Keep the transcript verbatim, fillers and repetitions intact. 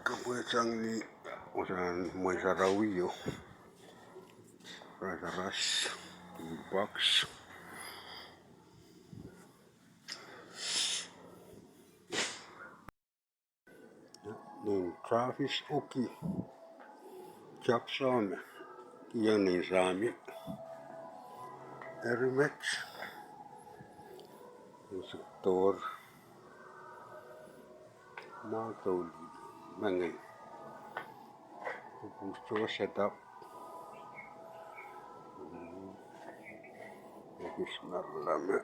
Kepwehsang ni wasahn mwein sarawi o. Sarasaras, box. Nein Travis Oki, Jap Sahme, Kiong Nein Sahmi, Erimet, Usitor, Madouli, Mengei, Upuso Setap, Ekis Marlame,